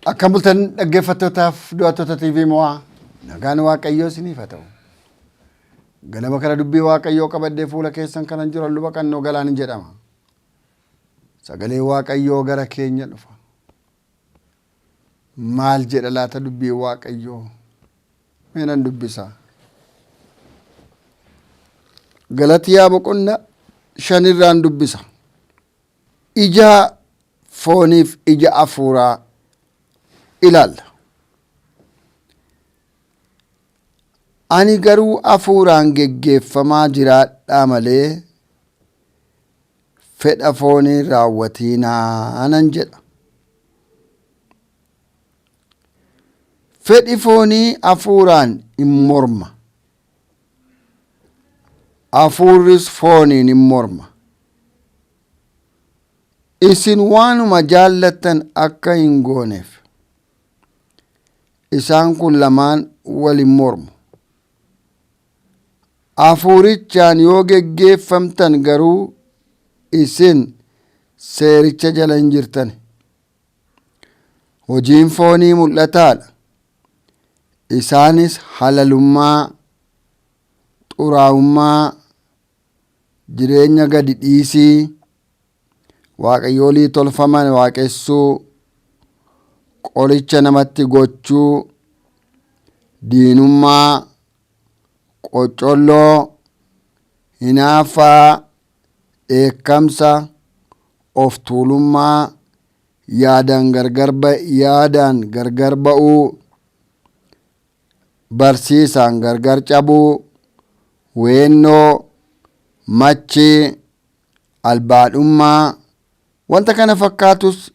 Akkam bultan dhaggeeffattootaaf du'attoota TV Mo'aa nagaan Waaqayyoo isiniif haa ta'u. Ganama kana dubbii Waaqayyoo qabadhee fuula keessan kanan jiru Luba Qannoo Galaan jedhama. Sagalee Waaqayyoo gara keenya dhufa. Maal jedha laata dubbii Waaqayyoo? Mee nan dubbisa. Galatiyaa boqonnaa shanirraan dubbisa. Ija fooniif ija afuuraa ilaalla. Ani garuu afuuraan geggeeffamaa jiraadhaa malee fedha foonii raawwatiinaa nan jedha. Fedhi foonii afuuraan hin morma. Afuurris fooniin hin morma. Isin waanuma jaallattan akka hin gooneef isaan kun lamaan wal hin mormu. Afuurichaan yoo geggeeffamtan garuu isin seericha jala hin jirtan. Hojiin foonii mul'ataadha. Isaanis halalummaa, xuraa'ummaa, jireenya gadi dhiisii, waaqayyoolii tolfaman waaqessuu, qoricha namatti gochuu, diinummaa, qoccolloo, hinaaffaa, dheekkamsa, of tuulummaa, yaadaan gargar yaadaan gargar ba'uu, barsiisaan gargar cabuu, weennoo, machii, albaadhummaa, wanta kana fakkaatus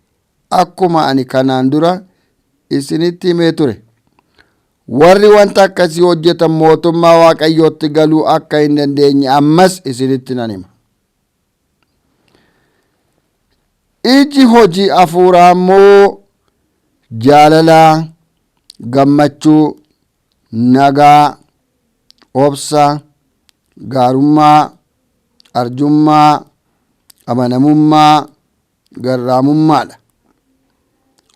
akkuma ani kanaan dura isinitti himee ture. Warri wanta akkasii hojjetan mootummaa Waaqayyootti galuu akka hin dandeenye ammas isinitti nan hima. Iji hojii hafuuraa immoo jaalala, gammachuu, nagaa, obsa, gaarummaa, arjummaa, amanamummaa, garraamummaadha.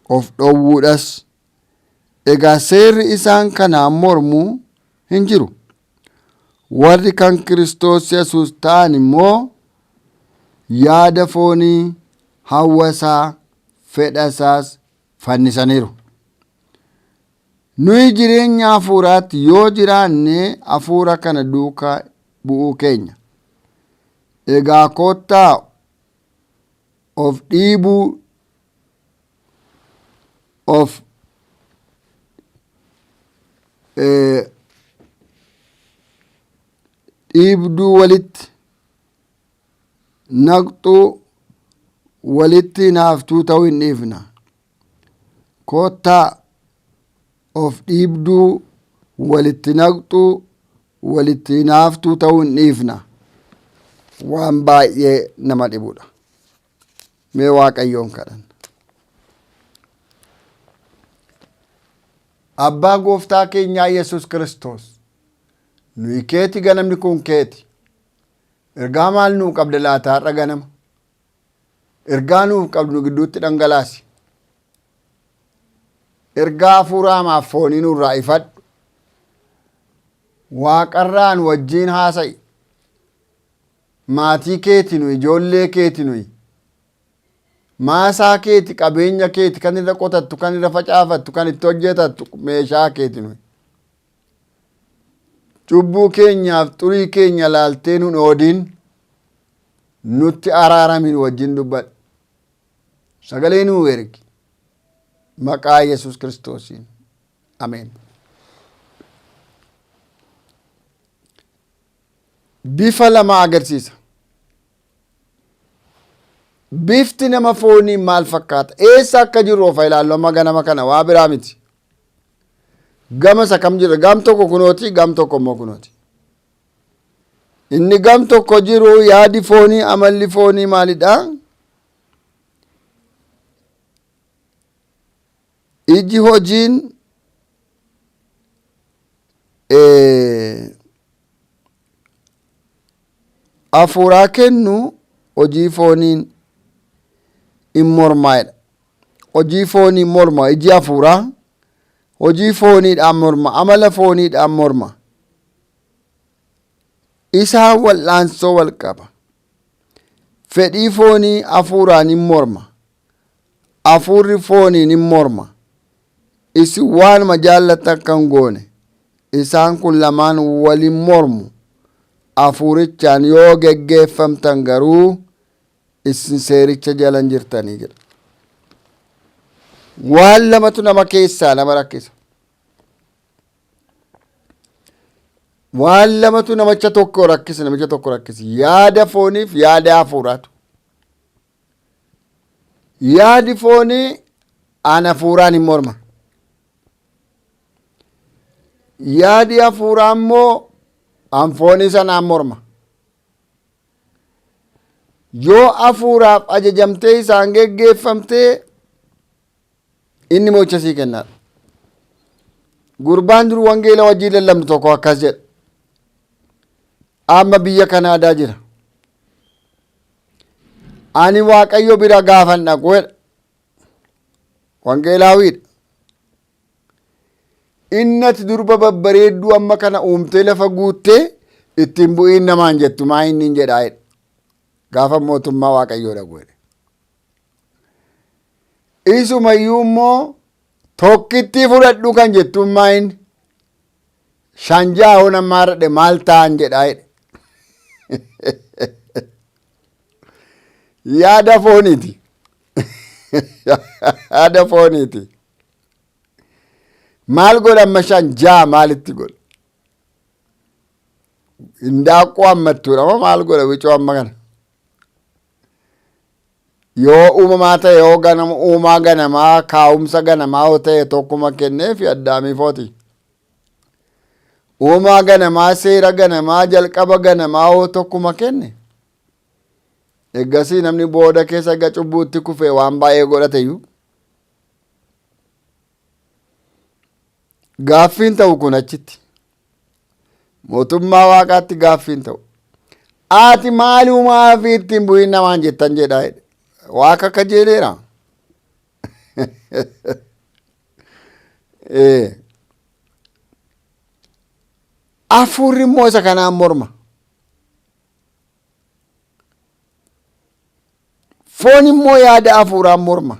Of dhowwuudhas. Egaa seerri isaan kanaan mormu hin jiru. Warri kan Kiristoos Yesuus ta'an immoo yaada foonii, hawwa isaa, fedha isaas fannisaniiru. Nuyi jireenya hafuuraatti yoo jiraanne hafuura kana duukaa bu'uu keenya. Egaa kottaa of dhiibuu of dhiibduu walitti naqxuu walitti hinaaftuu ta'uu hin dhiifna. Kottaa of dhiibduu walitti naqxuu walitti hinaaftuu ta'uu hin dhiifna. Waan baay'ee nama dhibudha. Mee Waaqayyoon kadhanna. Abbaa gooftaa keenyaa Yesuus Kiristoos, nuyi keeti ganamni kun keeti. Ergaa maal nuu qabda laata har'a ganama? Ergaa nuuf qabdu nu gidduutti dhangalaasi. Ergaa hafuura hamaaf foonii nurraa ifadhu. Waaqarraan wajjiin haasa'i. Maatii keeti nuyi, ijoollee keeti nuyi. Maasaa keeti, qabeenya keeti, kan irra qotattu, kan irra facaafattu, kan itti hojjetattu meeshaa keeti nuyi. Cubbuu keenyaaf xurii keenya laaltee nun oodiin nutti araarami nu wajjin dubbadhu. Sagalee nuu ergi. Maqaa Yesuus Kiristoosiin. Ameen. Bifa lama agarsiisa. Bifti nama foonii maal fakkaata? Eessa akka jirru of ilaallu amma ganama kana waa biraa miti. Gama isa kam jira? Gam tokko kunooti, gam tokko immoo kunooti. Inni gam tokko jiru yaadi foonii, amalli foonii maalidha? Iji hojiin hafuuraa kennu hojii fooniin hin mormaa'edha. hojii foonii morma. Iji hafuuraa hojii fooniidhaan morma, amala fooniidhaan morma. Isaan wal'aansoo wal qaba. Fedhii foonii hafuuraan hin morma. Hafuurri fooniin hin morma. Isin waanuma jaallattan kan goone. Isaan kun lamaan waliin mormu. Hafuurichaan yoo geggeeffamtan garuu isin seericha jala hin jirtanii jedha. Waan lamatu nama keessaa nama rakkisa. Waan lamatu namicha tokko rakkisa, namicha tokko rakkisa. Yaada fooniif yaada hafuuraatu. Yaadi foonii an hafuuraan hin morma. Yaadi hafuuraa immoo an foonii sanaan morma. Yoo hafuuraaf ajajamtee isaan geggeeffamtee, inni mo'icha sii kennaadha. Gurbaan dur wangeela wajjin lallabnu tokko akkas jedha. Amma biyya Kanaadaa jira. Ani Waaqayyo bira gaafan dhaqu jedha. Wangeelaawiidha. Inni ati durba babbareedduu amma kana uumtee lafa guuttee ittiin bu'iin namaan jettu maa inni hin jedhaa jedha. Gaafa mootummaa Waaqayyoo dhaqu jedhe. Isumayyuu immoo tokkittii fudhadhu kan jettuun maa inni shan ja'a hoo namaa irra maal ta'an jedhaa jedhe. Yaada fooniiti. Yaada fooniiti. Maal godha amma shan ja'a maalitti godha? Indaaqqoo ammattuudha moo maal godha wicoo amma kana? Yoo uumamaa ta'e, yoo ganama uumaa ganamaa kaa'umsa ganamaa yoo ta'e, tokkuma kenneefi Addaamiifooti. Uumaa ganamaa, seera ganamaa, jalqaba ganamaa yoo tokkuma kenne, eeggasii namni booda keessa egaa cubbuutti kufee waan baay'ee godhate iyyuu. Gaaffiin ta'u kun achitti. Mootummaa Waaqaatti gaaffiin ta'u. Ati maalumaa fi ittiin bu'iin namaan jettan jedhaa jedhe. Waaqa kajeeleera. Hafuurri immoo isa kanaan morma. Foon immoo yaada hafuuraan morma.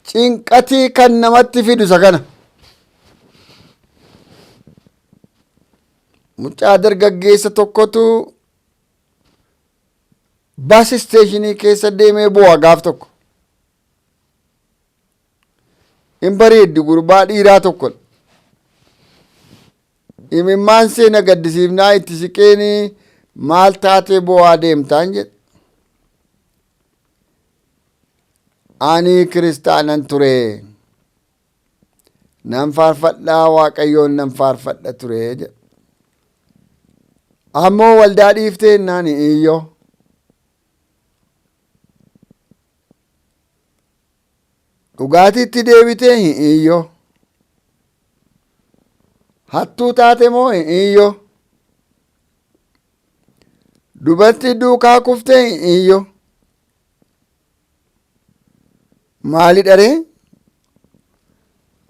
Cinqatii kan namatti fidu isa kana. Mucaa dargaggeessa tokkotu bus stationii keessa deemee bu'a gaaf tokko. In bareeddi, gurbaa dhiiraa tokko. Imimmaan seena gaddisiifnaa itti siqeeni, "Maal taatee bu'aa deemtaan?" jedhe. "Ani kiristaanan ture. Nan faarfadhaa, Waaqayyoon nan faarfadha ture," jedhe. "Ammoo waldaa dhiiftee?" Jennaan, "Iyyoo." "Dhugaatiitti deebitee?" "Iyyoo." "Hattuu taate moo?" "Iyyoo." "Dubartii duukaa kuftee?" "Iyyoo." "Maali dharee?"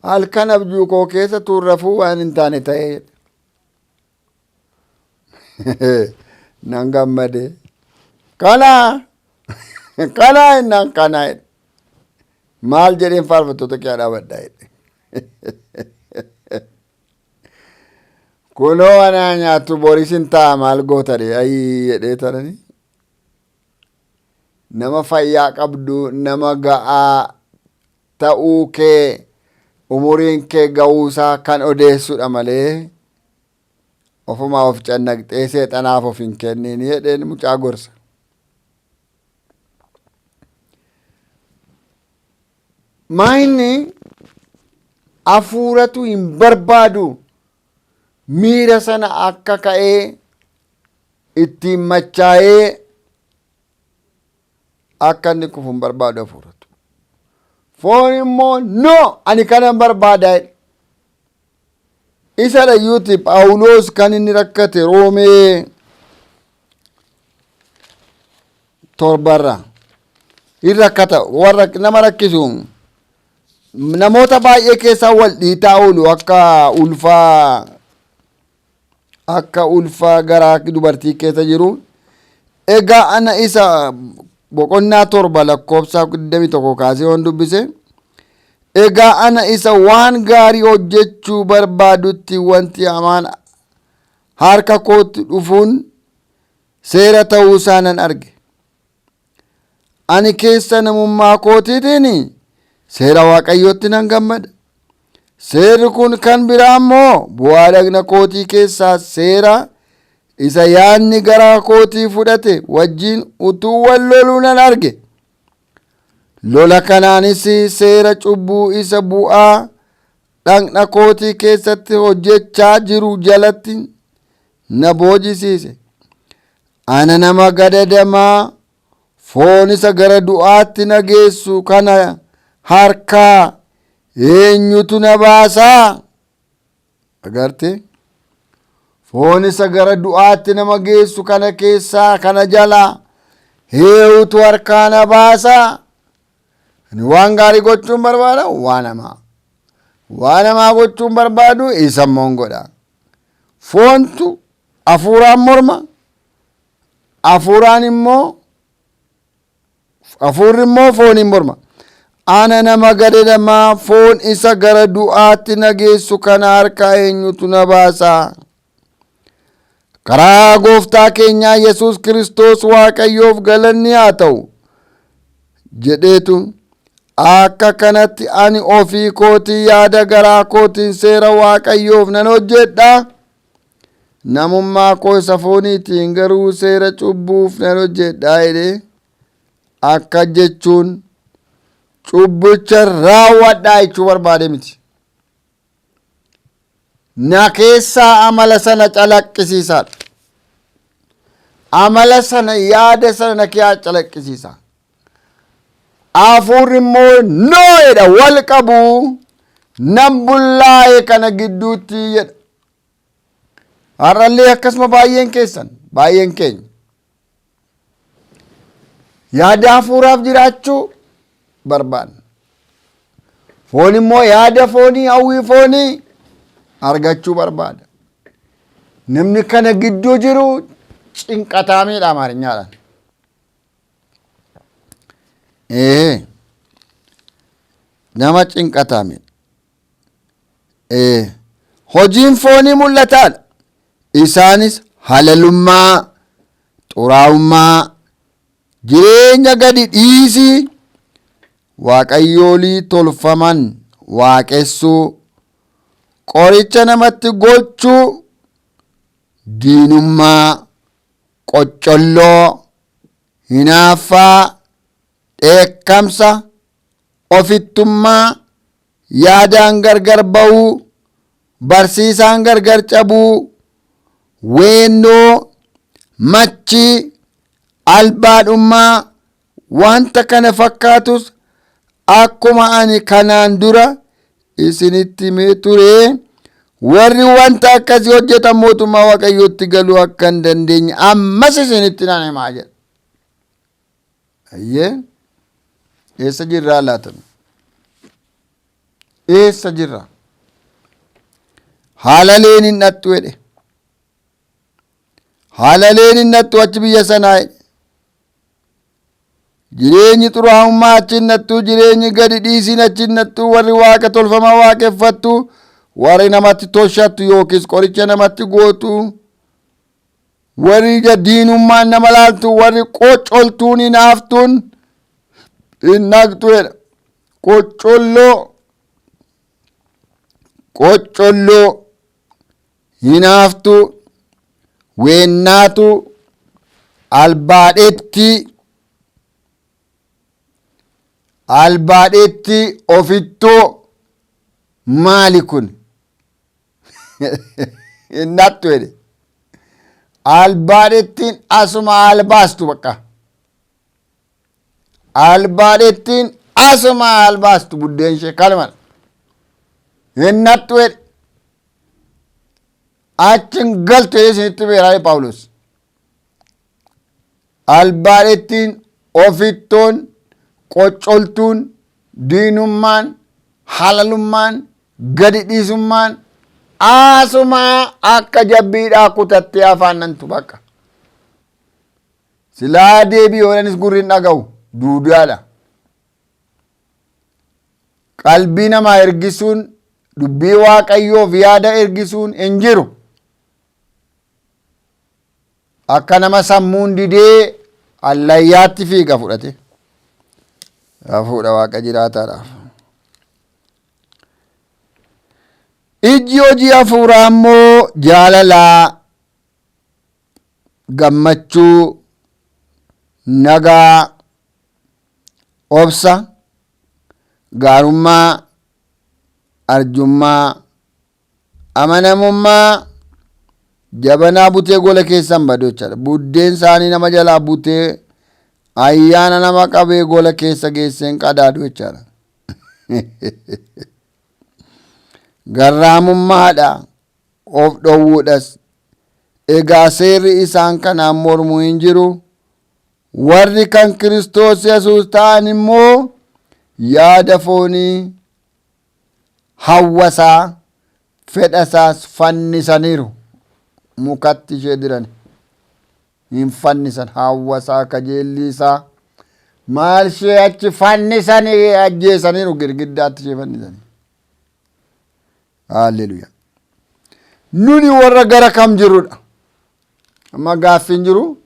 "Halkan abjuu koo keessa tuurrafuu waan hin taane ta'ee." Nan gammade. "Kana kana?" jennaan, "Kana," jedhe. "Maal jedheen faarfattoota kee dhaabadha?" jedhe. "Kunoo anaa nyaattu, boris hin ta'a, maal goota dhe?" "Ayii," jedhee tarani. Nama fayyaa qabdu, nama ga'aa ta'uu kee, umuriin kee ga'uusaa kan odeessudha malee, ofumaa of cannaqxee seexanaaf of hin kenniin jedheen mucaa gorsa. Maayinni hafuuratu hin barbaadu miira sana akka ka'ee ittiin machaa'ee akka inni kufu hin barbaadu hafuuratu. Foon immoo, "No, ani kanan barbaada," jedhe. Isa dhayyuuti Phaawulos kan inni rakkate Roomee 7rra. Hin rakkata warra nama rakkisu. Namoota baay'ee keessaa wal dhiitaa oolu akka ulfaa garaa dubartii keessa jiru. Egaa ana isa boqonnaa 7 lakkoofsa 21 kaasee yoon dubbise. Egaa ana isa waan gaarii hojjechuu barbaadutti wanti hamaan harka kootti dhufuun seera ta'uu isaa nan arge. Ani keessa namummaa kootiitiin seera Waaqayyootti nan gammada. Seerri kun kan biraa immoo bu'aa dhagna kootii keessaa seera isa yaadni garaa kootii fudhate wajjin utuu wal loluu nan arge. Lola kanaanis seera cubbuu isa bu'aa dhagna kootii keessatti hojjechaa jiru jalatti na boojisiise. Ana nama gadadamaa, foon isa gara du'aatti na geessu kana harkaa eenyutu na baasaa? Agarte? Foon isa gara du'aatti nama geessu kana keessaa, kana jalaa eenyutu harkaa na baasaa? Ani waan gaarii gochuun barbaada, waan hamaa. Waan hamaa gochuun barbaadu, isa immoo godha. Foontu hafuuraan morma, hafuuraan immoo, hafuurri immoo fooniin morma. Ana nama gadadamaa, foon isa gara du'aatti na geessu kana harkaa eenyutu na baasaa? Karaa gooftaa keenyaa Yesuus Kiristoos Waaqayyoof galanni haa ta'u jedheetu, akka kanatti ani ofii kootii yaada garaa kootiin seera Waaqayyoof nan hojjedha. Namummaa koo isa fooniitiin garuu seera cubbuuf nan hojjedha jedhee, akka jechuun cubbicha raawwadhaa jechuu barbaade miti. Na keessaa amala sana calaqqisiisaadha. Amala sana, yaada sana na keessaa calaqqisiisa. Hafuurri immoo no jedha, wal qabu nan bullaa'e kana gidduutti jedha. Har'allee akkasuma baay'een keessan, baay'een keenya yaada hafuuraaf jiraachuu barbaanna. Foon immoo yaada foonii, hawwii foonii argachuu barbaada. Namni kana gidduu jiru cinqataamiidha Amaariñaadhaan. Ee, nama cinqataamiidha. Ee, hojiin foonii mul'ataadha. Isaanis halalummaa, xuraa'ummaa, jireenya gadi dhiisii, waaqayyoolii tolfaman waaqessuu, qoricha namatti gochuu, diinummaa, qoccolloo, hinaaffaa, dheekkamsa, ofittummaa, yaadaan gargar ba'uu, barsiisaan gargar cabuu, weennoo, machii, albaadhummaa, wanta kana fakkaatus. Akkuma ani kanaan dura isinitti himee ture, warri wanta akkasii hojjetan mootummaa Waaqayyootti galuu akka hin dandeenye ammas isinitti nan himaa jedha. Ayyee, eessa jirraa laatan? Eessa jirra? Haalaleen hin dhattu jedhe. Haalaleen hin dhattu achi biyya sanaa jedhe. Jireenyi xuraa'ummaa achi hin dhattu, jireenyi gadi dhiisiin achi hin dhattu, warri waaqa tolfamaa waaqeffattu, warri namatti toshattu yookiis qoricha namatti gootu, warri ija diinummaan nama laaltu, warri qocoltuun hinaaftuun hin dhaqxu jedha. Qocolloo, qocolloo, hinaaftuu, weennaatu, albaadhetti, albaadhetti, ofittoo, maali kun hin dhattu jedhe. Albaadhettiin asuma albaastu bakka. Albaadhettiin asuma albaastu, buddeen ishee kanumadha. Hin dhattu jedhe. Achin galtu jedhee isinitti beeraa Phaawulos. Albaadhettiin, ofittoon, Qoccoltuun, diinummaan, halalummaan, gadi dhiisummaan asumaa akka jabbiidhaa kutattee afaan nantu bakka. Silaa deebii yoodhanis gurri hin dhaga'u duudaadha. Qalbii namaa ergisuun, dubbii Waaqayyoof yaada ergisuun hin jiru. Akka nama sammuun didee allayyaatti fiiga fudhate. Fuudha Waaqa jiraataadhaaf. Ijji hojii hafuuraa immoo jaalalaa, gammachuu, nagaa, obsa, gaarummaa, arjummaa, amanamummaa, jabanaa butee gola keessan badu jechaadha. Buddeen isaanii nama jalaa butee ayyaana nama qabee gola keessa geesseen qadaadu jechaadha. Garraamummaadha, of dhowwuudhas. Egaa seerri isaan kanaan mormu hin jiru. Warri kan Kiristoos Yesuus ta'an immoo yaada foonii, hawwasaa, fedhasaas fannisaniiru. Mukatti ishee dirani. Hin fannisan hawwasaa, kajeelliisaa. Maal ishee achi fannisanii ajjeesaniiru, girgiddaatti ishee fannisanii. Haalleluuyaa. Nuni warra gara kam jirrudha? Amma gaaffiin jiru,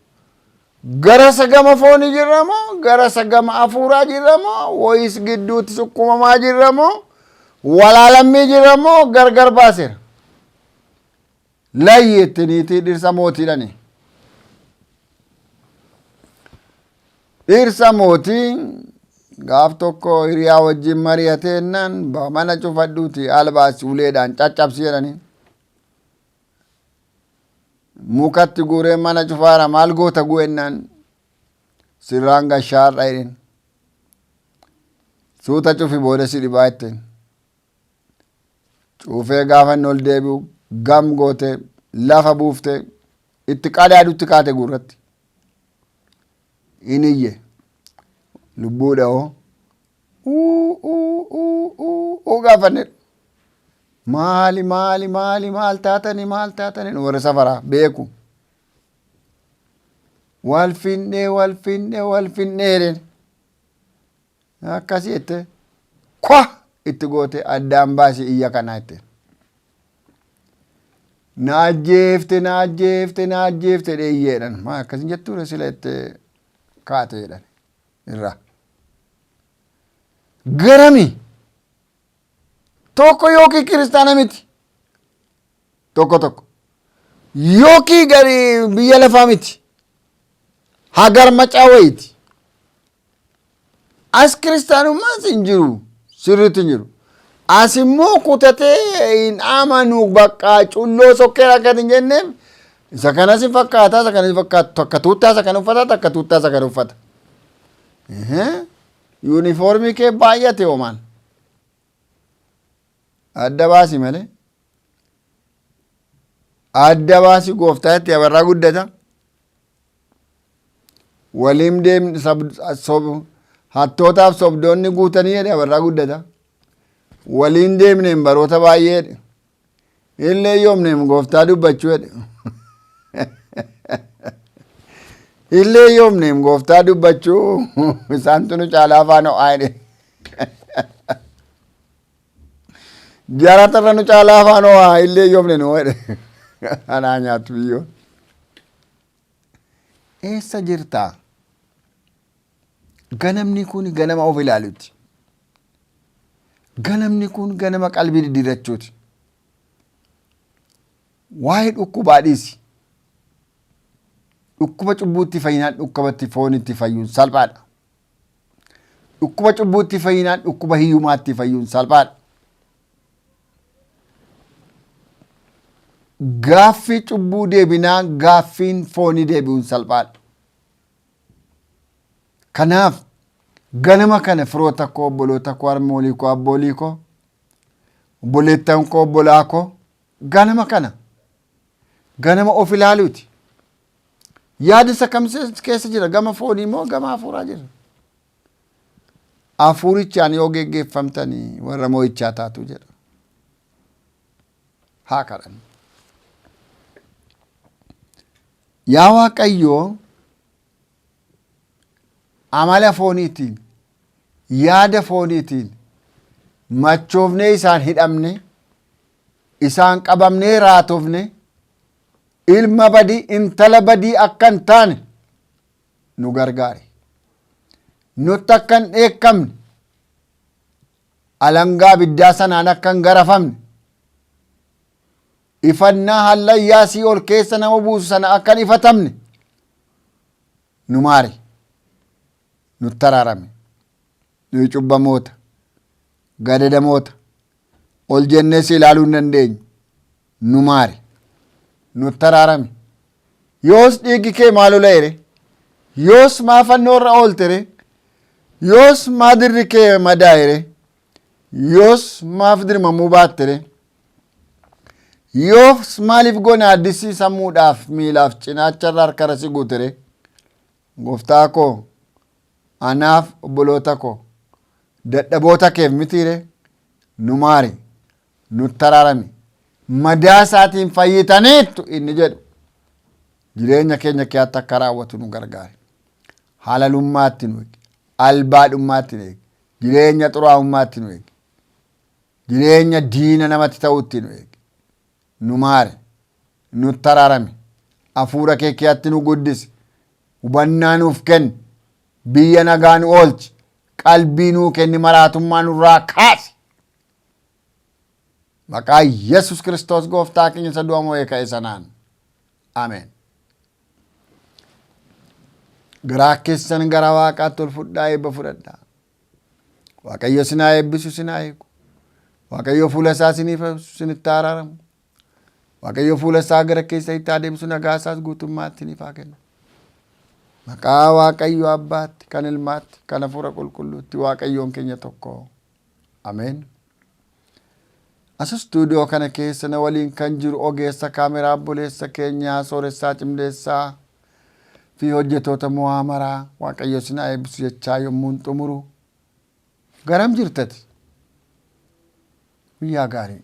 gara isa gama foonii jirra moo, gara isa gama hafuuraa jirra moo, wayis gidduutti sukkumamaa jirra moo, walaalammii jirra moo, gargar baaseera? Layyi itti niitii dhirsa mootiidhani. Dhirsa mootii gaaf tokko hiriyaa wajjin mari'ateennaan, mana cufadhuuti albaasi uleedhaan caccabsi jedhanii. Mukatti guuree mana cufaara, maal goota gu'ennaan, sirraan gashaarra jedhin. Suuta cufi, booda si dhibaa ittiin. Cufee gaafa inni ol deebi'u gam goote lafa buufte itti qadaadutti kaate gurratti. In iyye, lubbuudha hoo uu uu uu uu uu gaafanne, maali maali maali, maal taatani, maal taatani? Warra safaraa beeku. Wal finnee, wal finnee, wal finnee jedheen. Akkasii jette, kwa itti goote, addaan baasi iyya kanaa jette. Na ajjeefte, na ajjeefte, na ajjeefte dheeyyeedhan. Maa akkasin jettuudha sila jette, kaate jedhan irraa. Garami tokko yookiin kiristaana miti, tokko tokko yookiin gari biyya lafaa miti, hagar macaa wayiiti. As kiristaanummaas hin jiru, sirriitti hin jiru. As immoo kutatee hin amanu, bakka culloo sokkeera akka hin jenneef, isa kanas hin fakkaata, isa kanas hin fakkaatu, takka tuuttaa isa kana uffata, takka tuuttaa isa kana uffata. Yuunifoormii kee baay'ate homaan. Adda baasi malee. Adda baasi, gooftaa itti abarraa guddata. Waliin deemni hattootaaf sobdoonni guutanii jedhe, abarraa guddata. Waliin deemneen baroota baay'ee jedhe. Illee yoomneem gooftaa dubbachuu jedhe. Illee yoomneem gooftaa dubbachuu, isaantu nu caalaa afaan ho'aa jedhe. Jaratarra nu caalaa afaan ho'aa, illee yoomne nu jedhe. Anaa nyaatu biyyoon. Eessa jirtaa? Ganamni kun ganama of ilaaluuti. Ganamni kun ganama qalbii diddiirrachuuti. Waa'ee dhukkubaa dhiisi. Dhukkuba cubbuutti fayyinaan dhukkubatti foonitti fayyuun salphaadha. Dhukkuba cubbuutti fayyinaan dhukkuba hiyyumaatti fayyuun salphaadha. Gaaffii cubbuu deebinaa gaaffiin foonii deebi'uun salphaadha. Kanaaf ganama kana firoota koo, obboloota koo, harmoolii koo, abboolii koo, obboleettan koo, obbolaa koo, ganama kana ganama of ilaaluuti. Yaada isa kam keessa jira? Gama foonii moo gama hafuuraa jira? Hafuurichaan yoo geggeeffamtanii warra mo'ichaa taatu jedha. Haa kadhannu. Yaa Waaqayyoo, amala fooniitiin, yaada fooniitiin machoofnee isaan hidhamne, isaan qabamnee raatofne, ilma badii, intala badii akka hin taane nu gargaari. Nutti akka hin dheekkamne, alangaa abiddaa sanaan akka hin garafamne, ifannaa hallayyaa sii'ol keessa nama buusu sana akka hin ifatamne nu maari. Nutti araarami. Nuyi cubbamoota, gadadamoota, ol jennee si ilaaluu hin dandeenyu. Nu maari. Nutti araarami. Yoos dhiiggi kee maa lola'ere? Yoos maa fannoo irra ooltere? Yoos maa dirri kee madaa'ere? Yoos maaf dirmamuu baattere? Yoos maaliif gonaaddisii sammuudhaaf miilaaf cinaacharra harkarra si guutere? Gooftaa koo, anaaf obboloota koo, dadhaboota keef mitiire? Nu maari, nutti araarami. Madaa isaatiin fayyitaniittu inni jedhu jireenya keenya keessatti akka raawwatu nu gargaari. Halalummaatti nu eegi, albaadhummaatti nu eegi, jireenya xuraa'ummaatti nu eegi, jireenya diina namatti ta'utti nu eegi. Nu maari, nutti araarami, hafuura kee keessatti nu guddisi, hubannaa nuuf kenni, biyya nagaa nu oolchi, qalbii nuu kenni, maraatummaa nurraa kaasi. Maqaa Yesus Kiristoos gooftaa keenya isa du'a mo'ee ka'e sanaan. Ameen. Garaa keessan gara Waaqaatti ol fudhaa, eebba fudhadhaa. Waaqayyo isin haa eebbisu, isin haa eegu. Waaqayyo fuula isaa isiniif ibsu, isinitti haa araaramu. Waaqayyo fuula isaa gara keessanitti haa deebisu, nagaa isaas guutummaatti isiniif haa kennu. Maqaa Waaqayyo Abbaatti, kan Ilmaatti, kan Hafuura Qulqulluutti Waaqayyoon keenya tokko. Ameen. As istuudiyoo kana keessa na waliin kan jiru ogeessa kaameraa obboleessa keenyaa Sooressaa Cimdeessaa fi hojjetoota mo'aa maraa Waaqayyo isin haa eebbisu jechaa yommuun xumuru, garam jirtati? Guyyaa gaarii.